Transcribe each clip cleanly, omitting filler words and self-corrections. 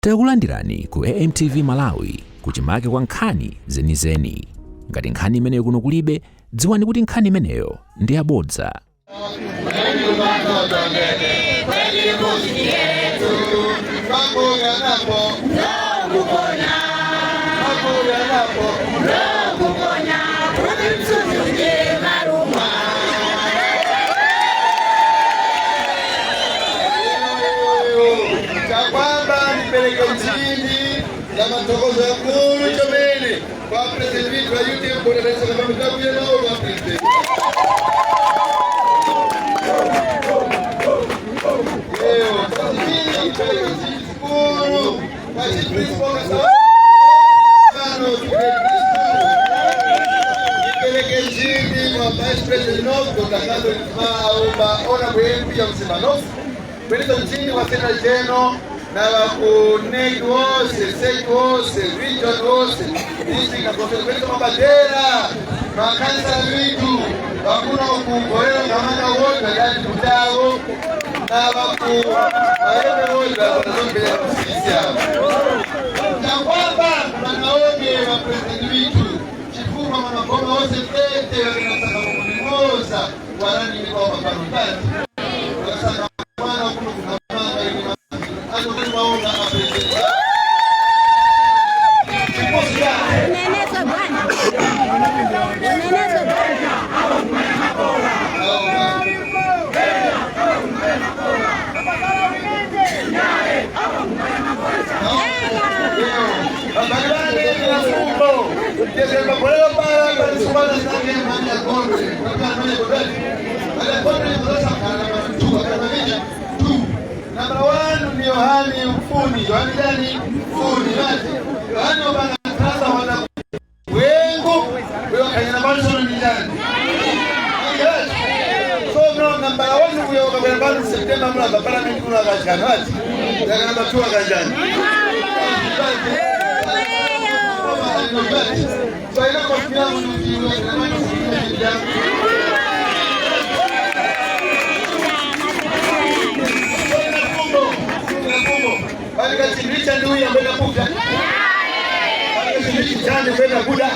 Takulandirani ku AMTV Malawi, kuchimake kwa nkhani zenizeni. Ngati nkhani imeneyo kuno kulibe, dziwani kuti nkhani imeneyo ndi yabodza. Chakwamba nipeleke mchindi na matokozo ya kulu chomene kwa president wa UTM bonatanisa kama mtakuya nao wa president. Leo, nipeleke mchindi kulu kwa chief principal nipeleke mchindi kwa vice president North Dr. Kato Aumba honorable MP ya Msimba North kwendeza mchindi kwa Secretary General na vakuneki wose state wose region wose district na province kwendeza mabadera makanisa vitu vakuna kugorera ngamana wote vadani kutavo na vaku vaende wote vanazombele kusisi avo takwamba vanaone vapresidenti vitu chifukwa mamagoma wose tete vakinasaka kukunimoza waranini kwao mapanotati vakasaka mwana kuno kunamanga anokumaona apresidenti. Uneneso bwana. Uneneso bwana. Number one ni Yohani Mfuni. Yohani gani? Mfuni. Yohani wabana sasa wana wengu wewe kanyana bado ni ndani. So no number one huyo kabla bado September mla parliament kuna kachana wapi? Daga number 2 akajani. So ina kwa kiamu bali kachindisha ndio ambaye nakuja. Bali kachindisha chani kwenda kuda.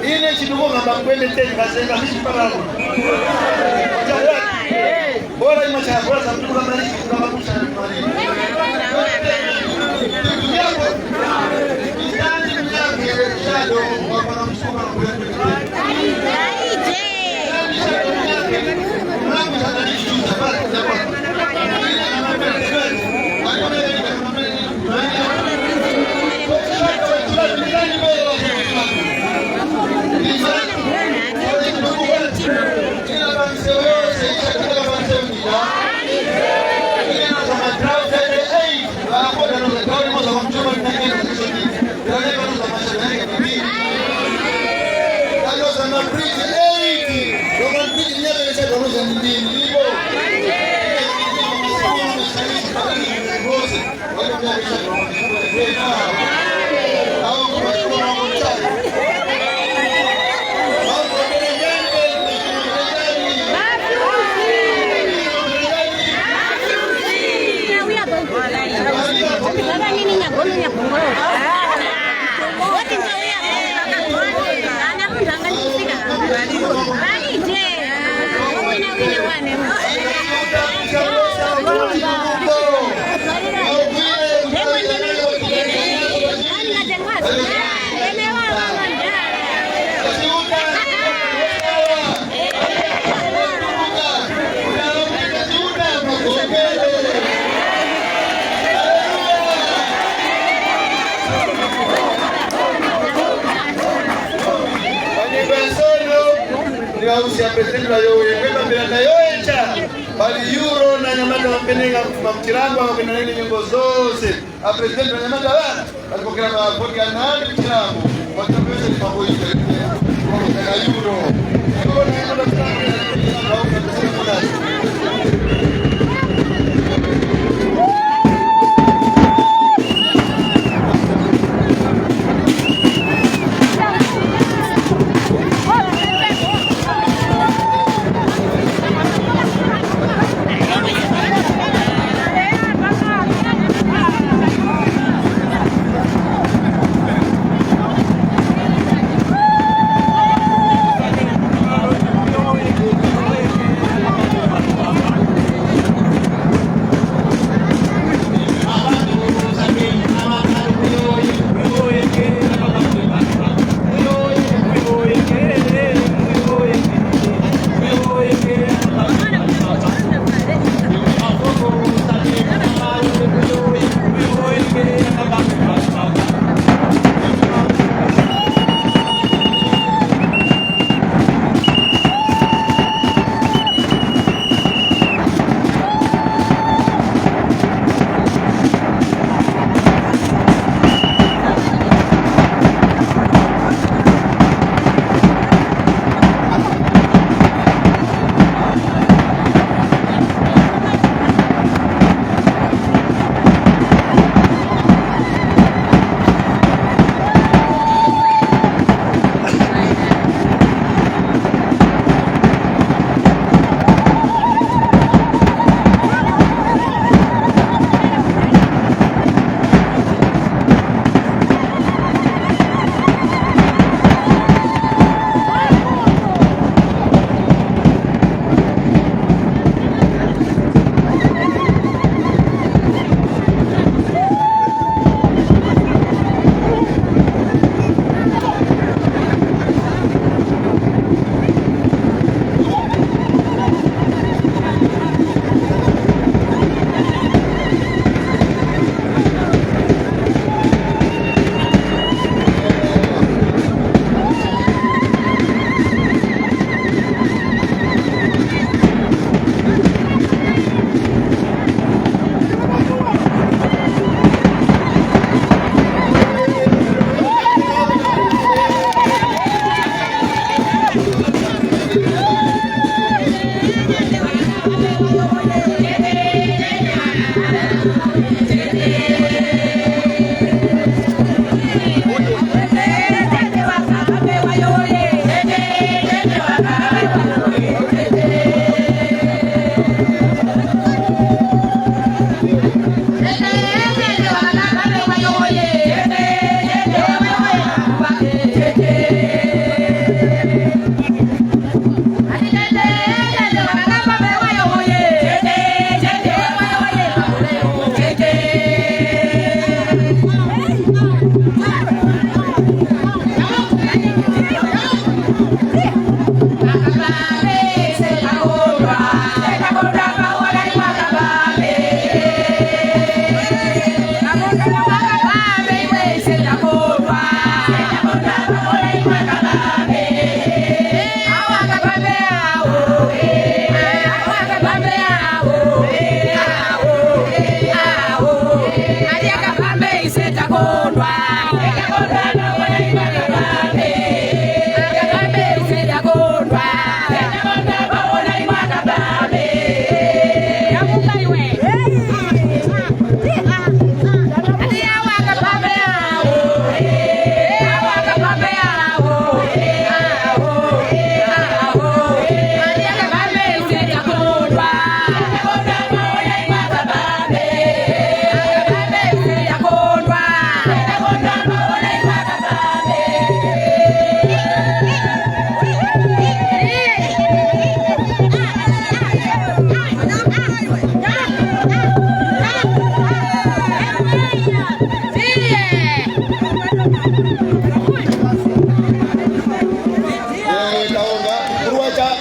Ine chituko ngamba kwende teni kazenga michipara bora ima cha bora za mtu kama hichi kama kusha mali yako mizani yake shadow wa na msukuma na kwenda. Presidenti vayowekwepambirana pali euro na nyamata vampenenga kufuma mchirango vakapenda nene nyimbo zose. Apresidenti va nyamata vana valikokera mavhoti anani kuchirango vatapesa lipakuita euro euro na nyamata.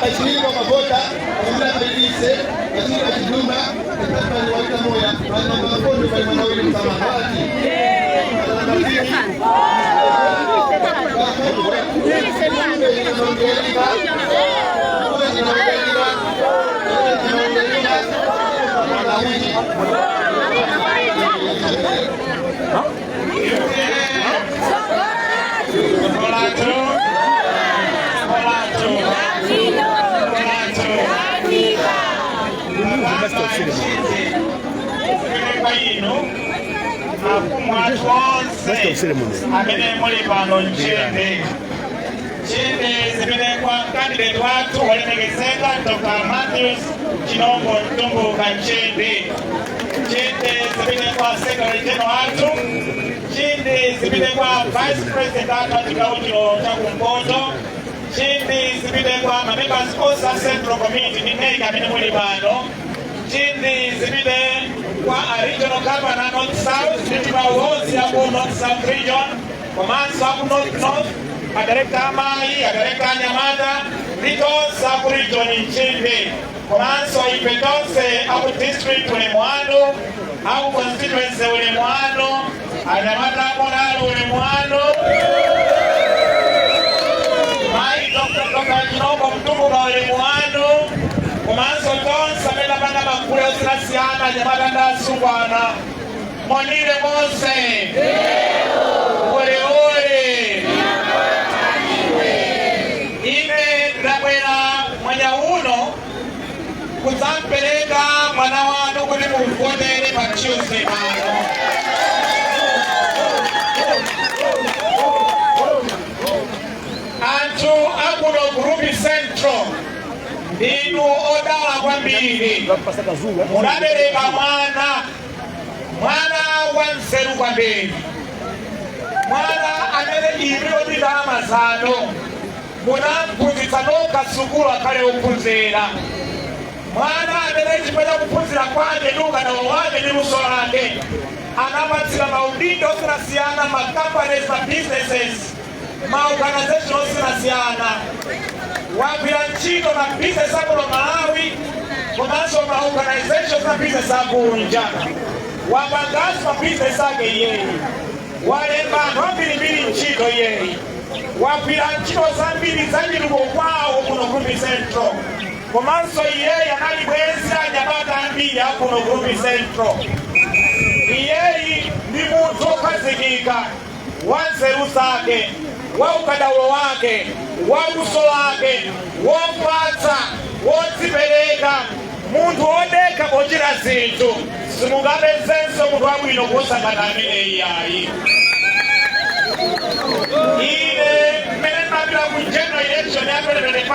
Pachilimo mavota pamira pailise pachili pachidumba pali walita moya panamba makondo pali mwana wili msamahati Mafumu athu onse amene muli pano, nchende nchende zimene kwa candidate wathu wolemekezeka Dr. Matthews Chinongo Mtumbuka, nchende nchende zimene kwa secretary general athu, nchende zimene kwa vice president athu a chigawo chino chakumpoto, nchende zimene kwa mamembers onse a central committee ndi NEC amene muli pano, nchende zimene kwa a regional governor North South ndi mawonse aku North South Region komanso aku North North, adirector amayi, adirector anyamata ndi tonse aku region, nchimbi komanso ife tonse aku district, ulemu wanu, aku constituency, ulemu wanu, anyamata amonalo, ulemu wanu. Mayi Dr. Chinongo Mtumbuka, ulemu wanu, komanso tonse amene apanga magulu osiyanasiyana, anyamata ndi asungwana, monire monse, ole ole. Ine ndabwera mwanya uno kudzamupereka mwana wanu kuti mumvotere pa Tuesday pano. Anthu akuno ku Rumphi Central, ndinu odala kwambiri, munabereka mwana, mwana wa nzeru kwambiri, mwana amene inu ndi ndalama zanu munamphunzitsa nokha sukulu akhale ophunzira, mwana amene chifukwa cha kuphunzira kwake ndi ukadaulo wake ndi luso lake anapatsira maudindo osiyanasiyana, ma companies, ma businesses, ma organization osiyanasiyana. Wagwira ntchito ma business akuno Malawi komanso ma organizations na business akunja. Wapanganso ma business ake iyeyi, walemba anthu ambirimbiri ntchito iyeyi, wagwira ntchito zambiri zachitukuko kwawo kuno ku Rumphi Central, komanso iyeyi anali bwenzi anyamata ambiri akuno ku Rumphi Central. Iyeyi ndi munthu wokhazikika, wa nzeru zake, wa ukadaulo wake, wa luso lake, wofatsa, wodzipereka, munthu wodekha pochita zinthu. Simungapezenso munthu wabwino kuwosangana amene iyayi. Ine mmene ndinapita ku general election ya 2025,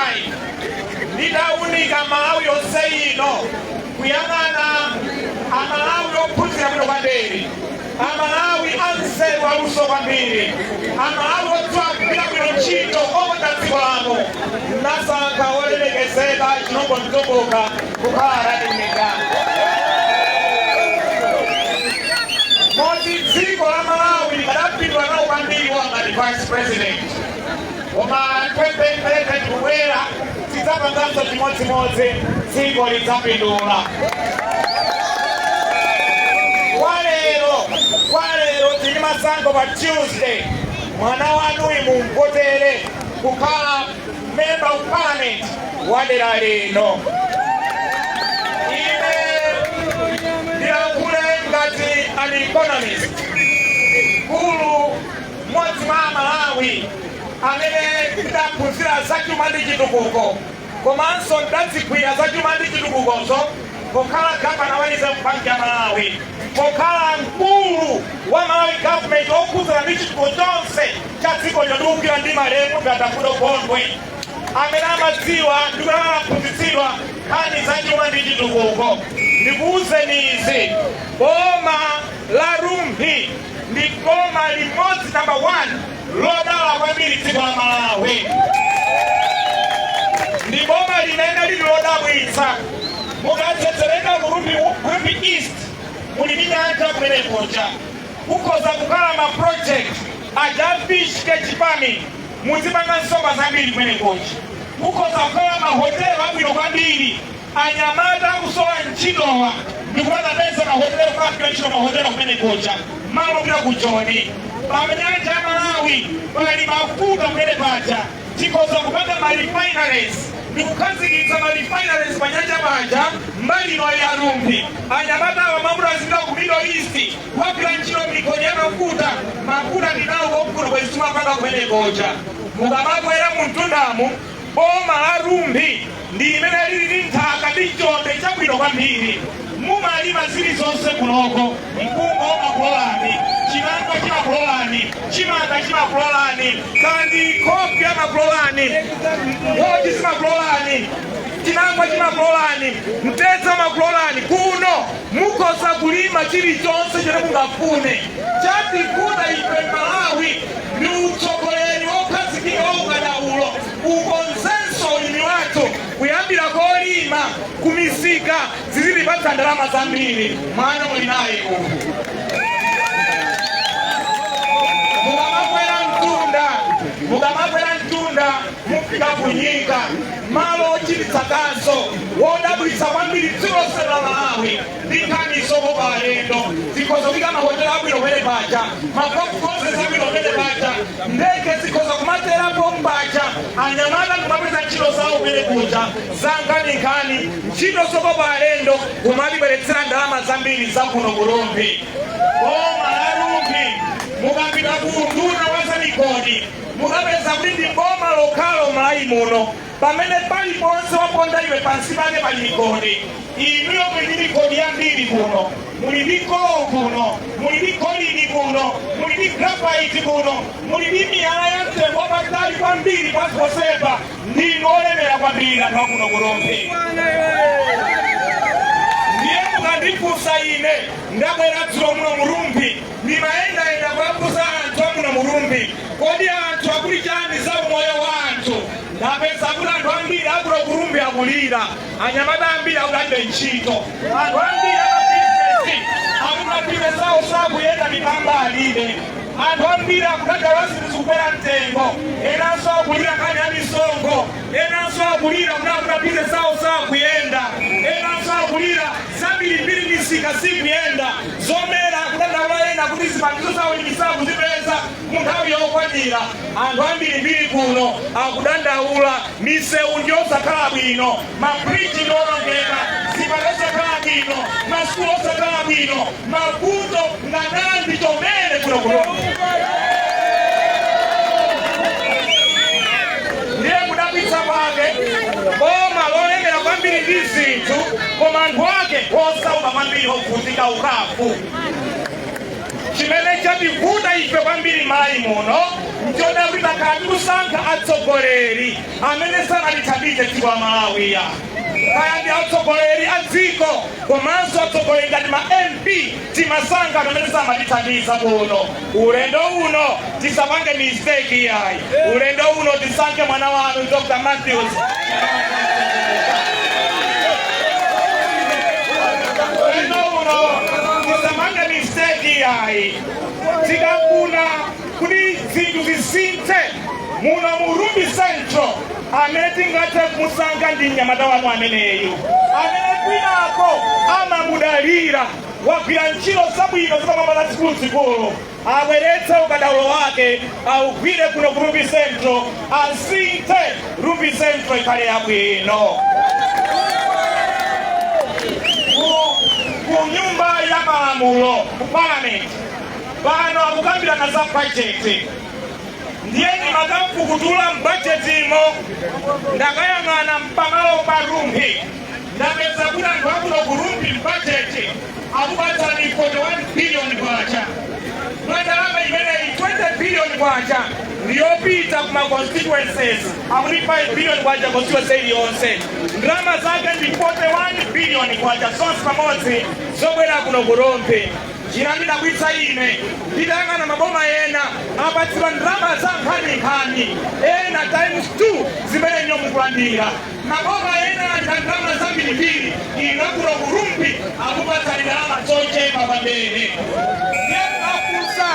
nditawunika Malawi yonse ino kuyang'ana Amalawi ophunzira bwino kwambiri, Amalawi anzeru, aluso kwambiri, Amalawi odziwa kugwira bwino ntchito, okonda dziko lano, nasankha wolemekezeka Chinongo Mtumbuka kukhala running mate. Moti dziko la Malawi likadapindula nawo kwambiri wangati vice president, koma 2030 tikubwera, tidzapanganso chimodzimodzi, dziko lidzapindula. Kwalero, kwalero tili masankho pa Tuesday, mwana wanuyi mumvotere kukhala member of parliament wa dera lino. Ine ndilankhule ngati an economist, mkulu mmodzi mwa Amalawi amene ndidaphunzira zachuma ndi chitukuko, komanso ndidadzigwira zachuma ndi chitukukozo pokhala gavana wa Reserve Bank ya Malawi, pokhala mkulu wa Malawi government okhudzana ndi chitukuko chonse cha dziko lino, ndikugwira ndi malemu Dr. Gondwe, amene amadziwa ndi kuti amaphunzitsidwa nkhani za chuma ndi chitukuko. Ndikuwuzeni izi, boma la Rumphi ndi boma limodzi number 1 lodala kwambiri dziko la Malawi. Ndi boma limene lili lodabwitsa. Mukatsetsereka ku Rumphi East, muli ndi nyanja kumene kuja, kukhoza kukhala ma project aja fish cage farming, muzipanga nsomba zambiri kumene kuja. Mukhoza kukhala mahotelo abwino kwambiri. Anyamata akusowa ntchitowa ndikumakapeza mahotelo, kukagwira ntchito mahotelo kumene kuja malo kupita ku Joni. Panyanja ya Malawi pali mafuta kumene paja, tikhoza kupanga ma refineries ndikukhazikitsa ma refineries panyanja paja mbali ino ya Rumphi. Anyamata awa mamuti azipita ku Middle East kukagwira ntchito migodi ya mafuta. Mafuta tinawo konkuno, kwezi timapanga kumene kuja. Mukamakwera mu mtundamu, boma la Rumphi ndi imene lili ndi nthaka ndi chonde chabwino kwambiri. Mumalima zilizonse kunoko. Mpunga umakulolani, chinangwa chimakulolani, chimanga chimakulolani, kandi khofi amakulolani, nthochi zimakulolani, chinangwa chimakulolani, mtedza umakulolani. Kuno mukhoza kulima chilichonse chomwe mungafune. Chativuta ife Malawi ndi utsogoleri wokhazikika wa ukadaulo, ukonzenso ulimi wathu kuyambira kolima kumisika, zizilipatsa ndalama zambiri. Mwana muli naye uku. Mukamakwera mtunda, mukamakwera mtunda mufika kunyika, malo ochititsa kaso wodabwitsa kwambiri dziko lonse la Malawi ndi nkhani zokopa alendo. Zikhoza kuyika mahotelo abwino pamene paja, ma golf courses abwino pamene paja, ndege zikhoza kumaterapo mbaja, anyamata kumapeza ntchito zawo kumene kuja za nkhaninkhani, ntchito zokopa alendo, kumatibweretsera ndalama zambiri zakuno ku Rumphi. Boma la Rumphi, mukapita ku unduna wa zamigodi mukapeza kuti ndi boma lokhalo Malawi muno pamene paliponse waponda iwe pansi pake pali migodi. Inuyo muli ndi migodi yambiri kuno. Muli ndi coal kuno, muli ndi golidi kuno, muli ndi graphite kuno, muli ndi miyala ya mtengo wapatali kwambiri pansi posepa. Ndinu olemera kwambiri anthu akuno ku Rumphi. Ndiye mukandifunsa ine, ndabwera dzulo muno mu Rumphi, ndimayendayenda kuwafunsa anthu amuno mu Rumphi, kodi anthu akuti chani za umoyo wa anthu? Ndapeza kuti anthu ambiri akuno ku Rumphi akulira. Anyamata ambiri akuti alibe ntchito. Anthu ambiri amabizinesi akuti mabizinesi awo sakuyenda, mipamba alibe. Anthu ambiri akudandaula zinthu zikukwera mtengo. Enanso akulira nkhani ya misonkho. Enanso akulira kuti akuti mabizinesi awo sakuyenda. Enanso akulira zambirimbiri, misika sikuyenda, zomera akudandaula ena kuti zipangizo zawo sakuzipeza mu nthawi yokwanira. Anthu ambirimbiri kuno akudandaula misewu ndiyosakhala bwino, mabridge ndiolongeka, zipatala osakhala bwino, masukulu osakhala bwino, mavuto nganandi chomene kuno kuno. Ndiye kudabwitsa kwake, boma lolemera kwambiri ndi zinthu, koma anthu ake osauka kwambiri, ovutika ukafu. Chimene chativuta ife kwambiri Malawi muno nchoda kuti takhala tikusankha atsogoleri amene sanatithandize dziko la Malawiya, kaya ndi atsogoleri a dziko komanso atsogoleri ngati ma MP, timasankha anthu amene samatithandiza kuno. Ulendo uno tisapange mistake iyayi. Ulendo uno tisankhe mwana wanu Dr Matthews. Ulendo uno tisapange mistake iyayi. Tikafuna kuti zinthu zisinthe muno mu Rumphi Central, amene tingathe kumusankha ndi mnyamata wanu ameneyu, amene kwinako amamudalira, wagwira ntchito zabwino zapamwamba zikuluzikulu. Abweretse ukadaulo wake, augwire kuno ku Rumphi Central, asinthe Rumphi Central ikhale yabwino. Ku nyumba ya malamulo, ku parliament, pano akukambirana za bajeti. Ndiye ndimakamfukutula m'bajetimo, ndakayang'ana mpamalo pa Rumphi, ndapeza kuti anthu akuno ku Rumphi m'bajeti akupatsani 41 billion kwacha. Mwa ndalama imeneyi, 20 billion kwacha ndiyopita kuma constituencies, akuti 5 billion kwacha constituency iliyonse. Ndalama zake ndi 41 billion kwacha zonse pamodzi zobwera kuno ku Rumphi. Chinandidabwitsa ine nditayang'ana maboma ena apatsidwa ndalama za nkhaninkhani, ena times 2 zimene nyo mukulandira. Maboma ena alandira ndalama zambirimbiri, inu akuno ku Rumphi akupatsani ndalama zochepa kwambiri. Ndiye kukafunsa,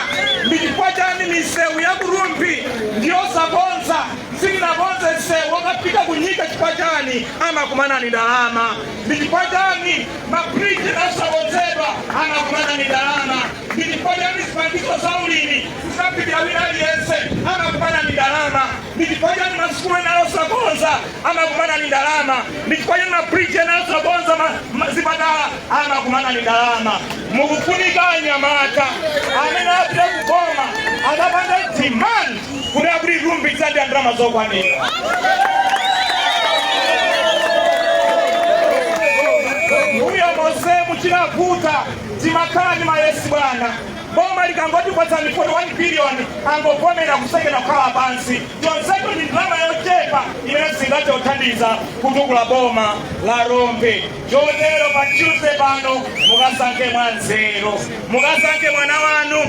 ndi chifukwa chani misewu ya ku Rumphi ndiyosakonza? Sitinakonze msewu wokafika kunyika, chifukwa chani? Amakumana ni ndalama. Ndi chifukwa chani mabridge osakonzedwa? Amakumana ni ndalama. Ndi chifukwa chani zipangizo za ulimi zinafikira wina aliyense? Amakumana ni ndalama. Ndi chifukwa chani masukulu ena osakonza? Amakumana ni ndalama. Ndi chifukwa chani mabridge ena osakonza, zipatala? Amakumana ni ndalama. Mukufunika anyamata amene apite kugoma akapanga demand kuti akuti Rumphi idzadya ndalama zokwanira. Uyo mose muchinavuta, timakhala ndi mayesi bwana. Boma likangoti patsani 41 billion, angovomera kusekera kukhala pansi. Chonsecho ndi ndalama yochepa imene singathe kuthandiza kutukula boma la Rumphi. Chotero pa Tuesday pano mukasankhe mwanzeru, mukasankhe mwana wanu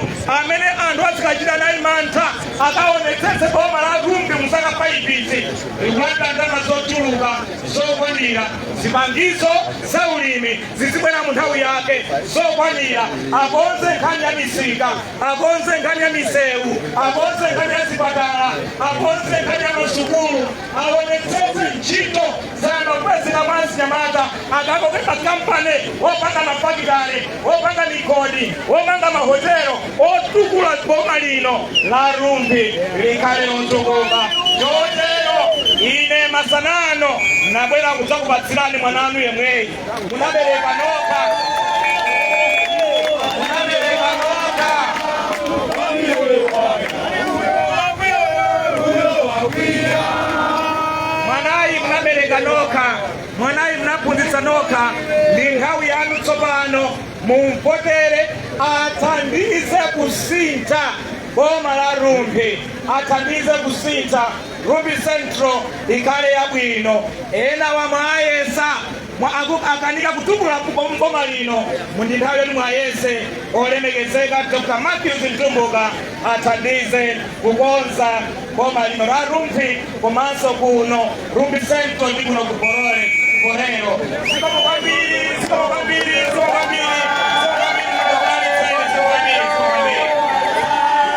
amene anthu azikachita naye mantha, akaonetsetse boma la Rumphi muzaka 5 izi likulanda ndalama zochuluka zokwanira, zipangizo za ulimi zizibwera mu nthawi yake zokwanira, akonze nkhani ya misika, akonze nkhani ya misewu, akonze nkhani ya zipatala, akonze nkhani ya masukulu, aonetsetse ntchito za makwezera mwazinyamata, akakoke makampani opanga mafakitale, opanga migodi, opanga mahotelo, otukula boma lino la Rumphi likhale lotukuka. Chotero ine masanano nabwera kudzakupatsirani mwananu yemweyi munabereka nokha, munabereka nokha. Mwanayi munabereka nokha, mwanayi munaphunzitsa nokha. Ndi nthawi yanu tsopano, mumvotere athandize kusintha boma la Rumphi, athandize kusintha Rumphi Central ikhale yabwino. Ena wamwayesa akanika kutukula boma lino, mundi nthawi yoti mwayese olemekezeka Dr. Matthews Mtumbuka athandize kukonza boma lino la Rumphi, komanso kuno Rumphi Central ndi kuno ku Borore Borero. Zikomo kwambiri, zikomo kwambiri, zikomo kwambiri, zikomo kwambiri, zikomo kwambiri, zikomo kwambiri, zikomo kwambiri.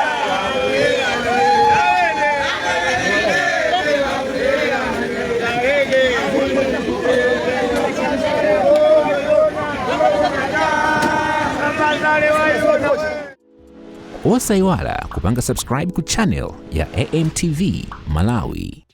Osayiwala kupanga subscribe ku channel ya AMTV Malawi.